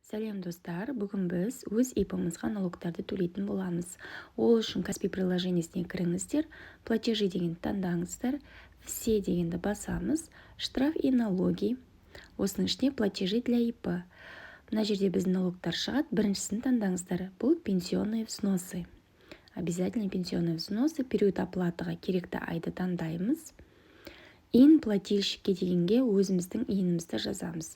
Сәлем, достар! Бүгін біз өз ИП-ымызға налогтарды төлейтін боламыз. Ол үшін Каспи приложениесіне кіріңіздер, «Платежи» дегенді таңдаңыздар, «Все» дегенді басамыз, «Штраф и налоги», осының ішіне «Платежи для ИП». Мына жерде біздің налогтар шығады. Біріншісін таңдаңыздар, бұл пенсионные взносы, обязательно пенсионные взносы. Период оплатаға керекті айды таңдаймыз. ИИН плательщика дегенге өзіміздің ИИНімізді жазамыз,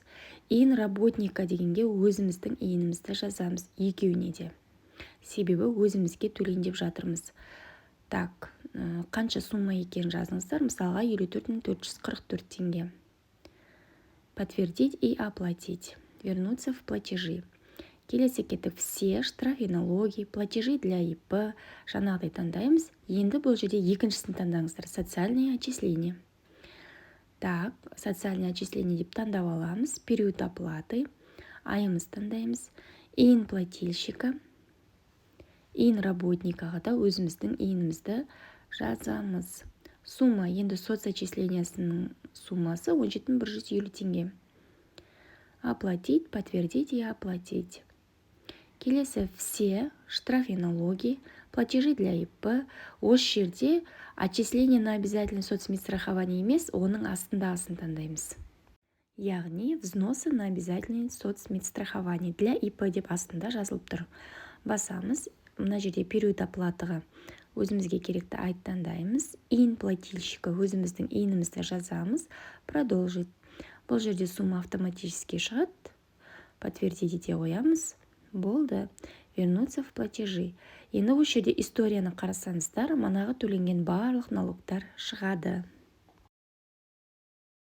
ИИН работника дегенге өзіміздің ИИНімізді жазамыз, екеуіне де, себебі өзімізге төлейін деп жатырмыз. Так, қанша сумма екенін жазыңыздар, мысалға, 54 444 теңге. Подтвердить и оплатить, вернуться в платежи. Келесі кеттік: «Все», «Штраф и налоги», «Платежи для ИП». Жаңағыдай таңдаймыз. Енді бұл жерде екіншісін таңдаңыздар, социальные отчисления. Так, социальное отчисление деп таңдап аламыз. Период оплаты айымыз таңдаймыз. ИИН плательщика, ИИН работникаға да өзіміздің ИИНімізді жазамыз. Сумма, енді соцотчислениясының суммасы 17 150 теңге. Оплатить, подтвердить и оплатить. Келесі: «Все», «Штраф и налоги», «Платежи для ИП». Осы жерде отчисление на обязательное соцмедстрахование емес, оның астындағысын таңдаймыз, яғни взносы на обязательное соцмедстрахование для ИП деп астында жазылып тұр. Басамыз. Мына жерде период оплатыға өзімізге керекті айды таңдаймыз. ИИН плательщика өзіміздің ИИНімізді жазамыз. Продолжить. Бұл жерде сумма автоматически шығады. Подтвердить ете қоямыз. Болды, вернуться в платежи. Енді осы жерде историяны қарасаңыздар, манағы төленген барлық налогтар шығады.